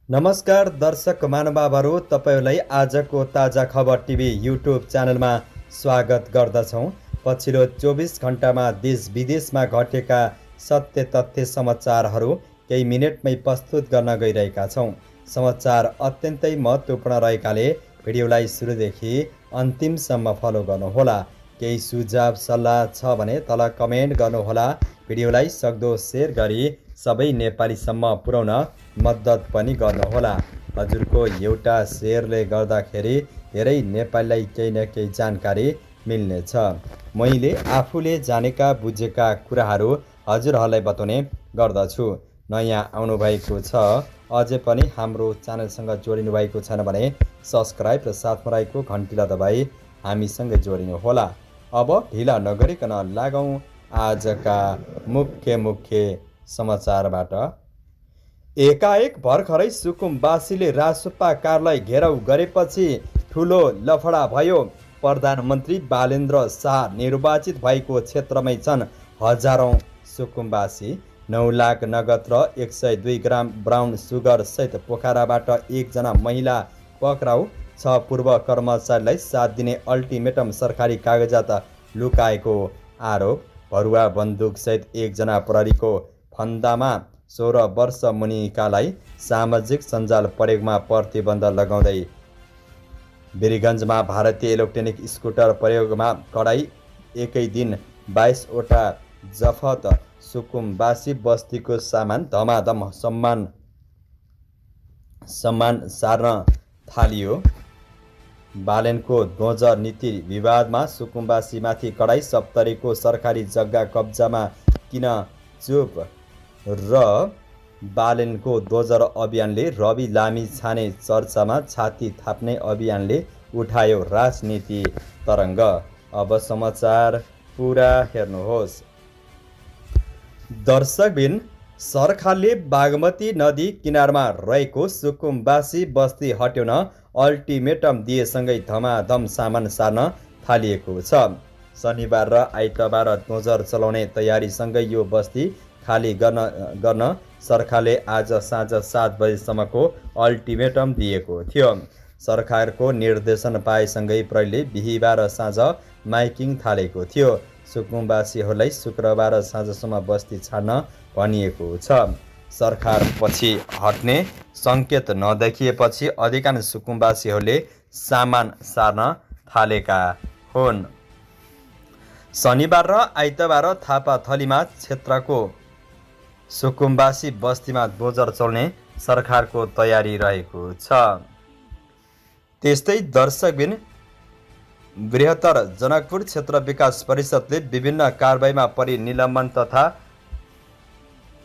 नमस्कार दर्शक महानुभावहरू, तपाईलाई आजको ताजा खबर टिभी युट्युब च्यानलमा स्वागत गर्दछौँ। पछिल्लो 24 घण्टामा देश विदेशमा घटेका सत्य तथ्य समाचारहरू केही मिनेटमै प्रस्तुत गर्न गइरहेका छौँ। समाचार अत्यन्तै महत्त्वपूर्ण रहेकाले भिडियोलाई सुरुदेखि अन्तिमसम्म फलो गर्नुहोला। केही सुझाव सल्लाह छ भने तल कमेन्ट गर्नुहोला। भिडियोलाई सक्दो सेयर गरी सबै नेपालीसम्म पुर्याउन मद्दत पनि गर्नुहोला। हजुरको एउटा सेयरले गर्दाखेरि धेरै नेपालीलाई केही न केही जानकारी मिल्नेछ। मैले आफूले जानेका बुझेका कुराहरू हजुरहरूलाई बताउने गर्दछु। नयाँ आउनुभएको छ, अझै पनि हाम्रो च्यानलसँग जोडिनु भएको छैन भने सब्सक्राइब र साथमा रहेको घन्टीलाई दबाई हामीसँग जोडिनुहोला। अब ढिला नगरिकन लागौँ आजका मुख्य समाचारबाट। एकाएक भर्खरै सुकुम्बासीले रासोपा कार्यालय घेराउ गरेपछि ठुलो लफडा भयो। प्रधानमन्त्री बालेन्द्र शाह निर्वाचित भएको क्षेत्रमै छन् हजारौँ सुकुम्बासी। 9 लाख नगद र 102 ग्राम ब्राउन सुगर सहित पोखराबाट एकजना महिला पक्राउ। 6 पूर्व कर्मचारीलाई 7 दिने अल्टिमेटम, सरकारी कागजात लुकाएको आरोप। भरुवा बन्दुक सहित एकजना प्रहरीको फन्दामा। 16 वर्ष मुनिकालाई सामाजिक सञ्जाल प्रयोगमा प्रतिबन्ध लगाउँदै वीरगञ्जमा भारतीय इलेक्ट्रोनिक स्कुटर प्रयोगमा कडाई। एकै दिन 22 वटा जफत। सुकुम्बासी बस्तीको सामान धमाधम सम्मान सार्न थालियो। बालेनको दोजर नीति विवादमा सुकुम्बासीमाथि कडाई। सप्तरीको सरकारी जग्गा कब्जामा किन चुप र बालेनको दोजर अभियानले रवि लामी छाने चर्चामा। छाती थाप्ने अभियानले उठायो राजनीति तरङ्ग। अब समाचार पुरा हेर्नुहोस्। दर्शकबिन, सरकारले बागमती नदी किनारमा रहेको सुकुम्बासी बस्ती हटाउन अल्टिमेटम दिएसँगै धमाधम सामान सार्न थालिएको छ। शनिबार र आइतबार दोजर चलाउने तयारीसँगै यो बस्ती खाली गर्न सरकारले आज साँझ 7 बजेसम्मको अल्टिमेटम दिएको थियो। सरकारको निर्देशन पाएसँगै प्रहरीले बिहिबार साँझ माइकिङ थालेको थियो। सुकुम्बासीहरूलाई शुक्रबार साँझसम्म बस्ती छाड्न भनिएको छ। सरकार पछि हट्ने सङ्केत नदेखिएपछि अधिकांश सुकुम्बासीहरूले सामान सार्न थालेका हुन्। शनिबार र आइतबार थापाथलीमा क्षेत्रको सुकुम्बासी बस्तीमा दोजर चल्ने सरकारको तयारी रहेको छ। त्यस्तै दर्शकबिन, बृहत्तर जनकपुर क्षेत्र विकास परिषदले विभिन्न कारबाहीमा परि निलम्बन तथा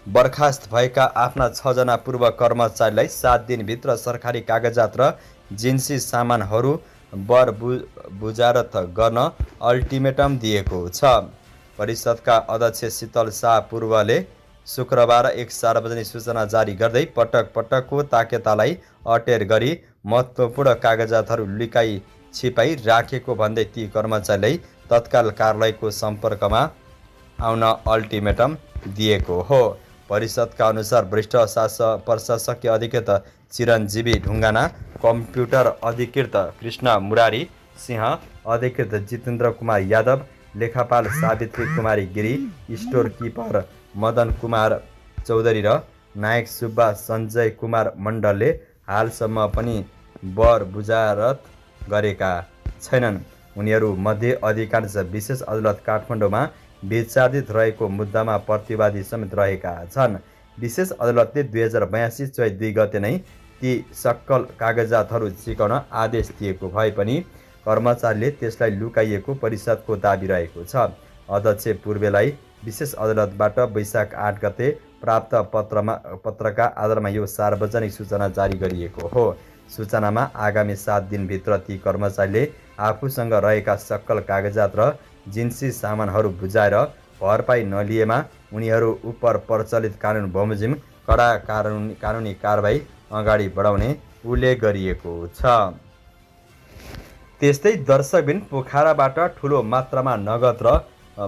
बर्खास्त भएका आफ्ना 6 जना पूर्व कर्मचारीलाई 7 दिनभित्र सरकारी कागजात र जिन्सी सामानहरू बुजारत गर्न अल्टिमेटम दिएको छ। परिषदका अध्यक्ष शीतल शाह पूर्वले शुक्रबार एक सार्वजनिक सूचना जारी गर्दै पटकको ताकेतालाई अटेर गरी महत्त्वपूर्ण कागजातहरू लुकाई छिपाई राखेको भन्दै ती कर्मचारीलाई तत्काल कार्यालयको सम्पर्कमा आउन अल्टिमेटम दिएको हो। परिषदका अनुसार वरिष्ठ प्रशासकीय अधिकृत चिरञ्जीवी ढुङ्गाना, कम्प्युटर अधिकृत कृष्ण मुरारी सिंह, अधिकृत जितेन्द्र कुमार यादव, लेखापाल सावित्री कुमारी गिरी, स्टोर किपर मदन कुमार चौधरी र नायक सुब्बा सञ्जय कुमार मण्डलले हालसम्म पनि बुजारत गरेका छैनन्। उनीहरूमध्ये अधिकांश विशेष अदालत काठमाडौँमा विचाराधीन रहेको मुद्दामा प्रतिवादी समेत रहेका छन्। विशेष अदालतले 2082 चैत 2 गते नै ती सक्कल कागजातहरू झिकाउन आदेश दिएको भए पनि कर्मचारीले त्यसलाई लुकाइएको परिषदको दाबी रहेको छ। अध्यक्ष पूर्वेलाई विशेष अदालतबाट वैशाख 8 गते प्राप्त पत्रका आधारमा यो सार्वजनिक सूचना जारी गरिएको हो। सूचनामा आगामी 7 दिनभित्र ती कर्मचारीले आफूसँग रहेका सक्कल कागजात र जिन्सी सामानहरू बुझाएर भरपाई नलिएमा उनीहरू उप प्रचलित कानुन बमोजिम कडा कानुनी कारबाही अगाडि बढाउने उल्लेख गरिएको छ। त्यस्तै दर्शकबिन, पोखराबाट ठुलो मात्रामा नगद र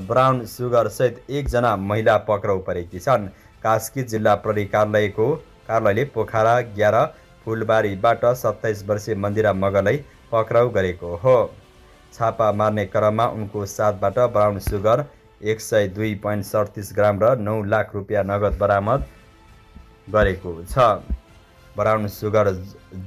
ब्राउन सुगर सहित एकजना महिला पक्राउ परेकी छन्। कास्की जिल्ला प्रहरी कार्यालयले पोखरा 11 फुलबारीबाट 27 वर्षीय मन्दिरा मगरलाई पक्राउ गरेको हो। छापा मार्ने क्रममा उनको साथबाट ब्राउन सुगर 102.37 ग्राम र 9 लाख रुपियाँ नगद बरामद गरेको छ। ब्राउन सुगर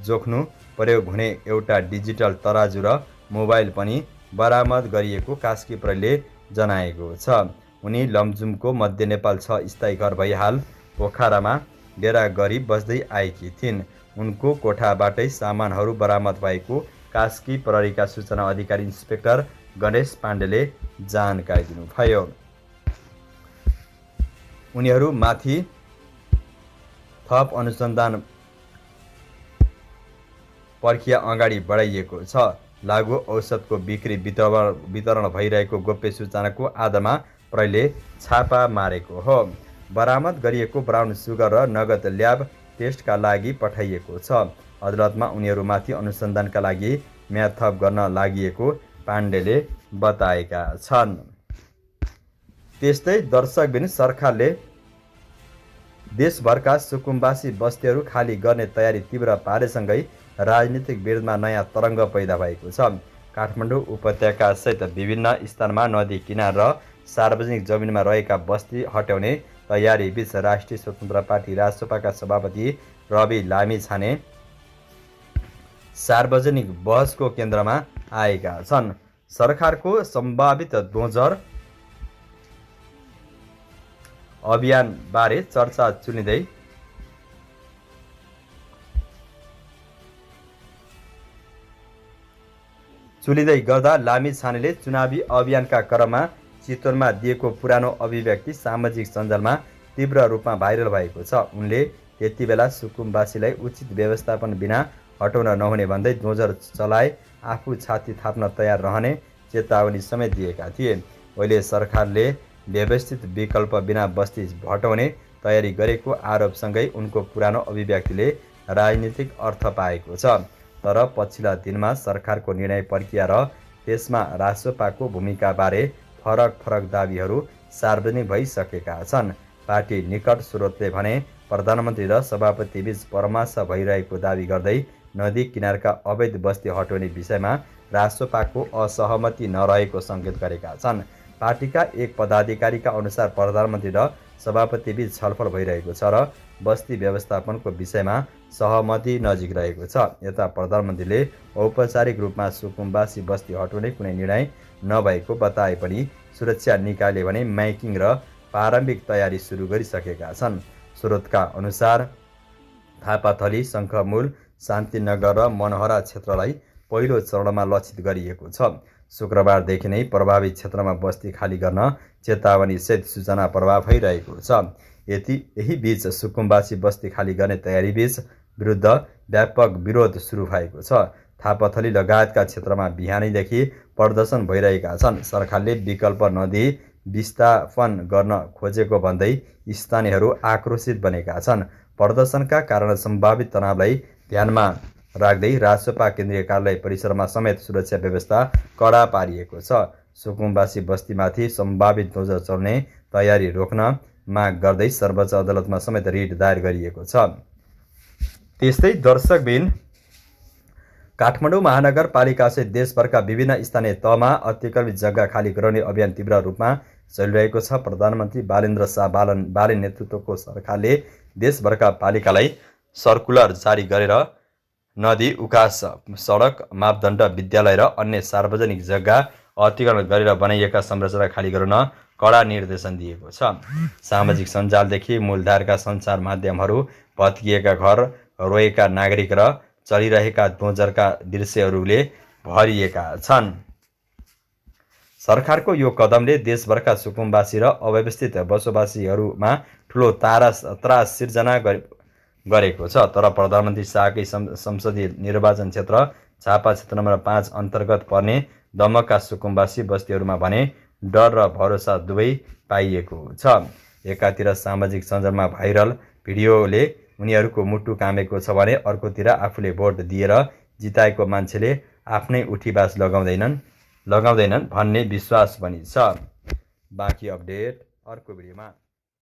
जोख्नु प्रयोग हुने एउटा डिजिटल तराजु र मोबाइल पनि बरामद गरिएको कास्की प्रहरीले जनाएको छ। उनी लमजुमको मध्य नेपाल 6 स्थायी घर भई हाल पोखरामा डेरा गरी बस्दै आएकी थिइन्। उनको कोठाबाटै सामानहरू बरामद भएको कास्की प्रहरीका सूचना अधिकारी इन्सपेक्टर गणेश पाण्डेले जानकारी दिनुभयो। उनीहरूमाथि थप अनुसन्धान प्रक्रिया अगाडि बढाइएको छ। लागु औषधको बिक्री वितरण भइरहेको गोप्य सूचनाको आधारमा प्रहरीले छापा मारेको हो। बरामद गरिएको ब्राउन सुगर र नगद ल्याब टेस्टका लागि पठाइएको छ। अदालतमा उनीहरूमाथि अनुसन्धानका लागि म्याद थप गर्न लागिएको पाण्डेले बताएका छन्। त्यस्तै दर्शकबिन सरकारले देशभरका सुकुम्बासी बस्तीहरू खाली गर्ने तयारी तीव्र पारेसँगै राजनीतिक विरोधमा नयाँ तरङ्ग पैदा भएको छ। काठमाडौँ उपत्यकासहित विभिन्न स्थानमा नदी किनार र सार्वजनिक जमिनमा रहेका बस्ती हटाउने तयारी बीच राष्ट्रिय स्वतन्त्र पार्टी राजसपाका सभापति रवि लामिछाने सार्वजनिक बहसको केन्द्रमा आएका छन्। सरकारको सम्भावित दोजर अभियानबारे चर्चा चुलिँदै गर्दा लामिछानेले चुनावी अभियानका क्रममा चितवनमा दिएको पुरानो अभिव्यक्ति सामाजिक सञ्जालमा तीव्र रूपमा भाइरल भएको छ। उनले त्यतिबेला सुकुम्बासीलाई उचित व्यवस्थापन बिना हटाउन नहुने भन्दै दोजर चलाए आफू छाती थाप्न तयार रहने चेतावनी समेत दिएका थिए। अहिले सरकारले व्यवस्थित विकल्प बिना बस्ती हटाउने तयारी गरेको आरोपसँगै उनको पुरानो अभिव्यक्तिले राजनीतिक अर्थ पाएको छ। तर पछिल्ला दिनमा सरकारको निर्णय प्रक्रिया र त्यसमा राजसपाको भूमिकाबारे फरक दाबीहरू सार्वजनिक भइसकेका छन्। पार्टी निकट स्रोतले भने प्रधानमन्त्री र सभापतिबीच परामर्श भइरहेको दाबी गर्दै नदी किनारका अवैध बस्ती हटाउने विषयमा राजसपाको असहमति नरहेको सङ्केत गरेका छन्। पार्टीका एक पदाधिकारीका अनुसार प्रधानमन्त्री र सभापतिबीच छलफल भइरहेको छ र बस्ती व्यवस्थापनको विषयमा सहमति नजिक रहेको छ। यता प्रधानमन्त्रीले औपचारिक रूपमा सुकुम्बासी बस्ती हटाउने कुनै निर्णय नभएको बताए पनि सुरक्षा निकायले भने माइकिङ र प्रारम्भिक तयारी सुरु गरिसकेका छन्। स्रोतका अनुसार थापाथली, शङ्खमूल, शान्तिनगर र मनोहरा क्षेत्रलाई पहिलो चरणमा लक्षित गरिएको छ। शुक्रबारदेखि नै प्रभावित क्षेत्रमा बस्ती खाली गर्न चेतावनीसहित सूचना प्रवाह भइरहेको छ। यही बीच सुकुम्बासी बस्ती खाली गर्ने तयारीबीच विरुद्ध व्यापक विरोध सुरु भएको छ। थापाथली लगायतका क्षेत्रमा बिहानैदेखि प्रदर्शन भइरहेका छन्। सरकारले विकल्प नदी विस्थापन गर्न खोजेको भन्दै स्थानीयहरू आक्रोशित बनेका छन्। प्रदर्शनका कारण सम्भावित तनावलाई ध्यानमा राख्दै राजसपा केन्द्रीय कार्यालय परिसरमा समेत सुरक्षा व्यवस्था कडा पारिएको छ। सुकुम्बासी बस्तीमाथि सम्भावित दोजर चल्ने तयारी रोक्न माग गर्दै सर्वोच्च अदालतमा समेत रिट दायर गरिएको छ। त्यस्तै दर्शकबिन काठमाडौँ महानगरपालिकासहित देशभरका विभिन्न स्थानीय तहमा अतिक्रमित जग्गा खाली गराउने अभियान तीव्र रूपमा चलिरहेको छ। प्रधानमन्त्री बालेन्द्र शाह बालेन नेतृत्वको सरकारले देशभरका पालिकालाई सर्कुलर जारी गरेर नदी, उकास, सडक, मापदण्ड, विद्यालय र अन्य सार्वजनिक जग्गा अतिक्रमण गरेर बनाइएका संरचना खाली गराउन कडा निर्देशन दिएको छ। सामाजिक सञ्जालदेखि मूलधारका सञ्चार माध्यमहरू भत्किएका घर, रोएका नागरिक र चलिरहेका दोजरका दृश्यहरूले भरिएका छन्। सरकारको यो कदमले देशभरका सुकुम्बासी र अव्यवस्थित बसोबासीहरूमा ठूलो त्रास सिर्जना गरेको छ। तर प्रधानमन्त्री शाहकै संसदीय निर्वाचन क्षेत्र झापा क्षेत्र नम्बर 5 अन्तर्गत पर्ने दमकका सुकुम्बासी बस्तीहरूमा भने डर र भरोसा दुवै पाइएको छ। एकातिर सामाजिक सञ्जालमा भाइरल भिडियोले उनीहरूको मुटु कामेको छ भने अर्कोतिर आफूले भोट दिएर जिताएको मान्छेले आफ्नै उठीबास लगाउँदैनन् भन्ने विश्वास पनि छ। बाँकी अपडेट अर्को भिडियोमा।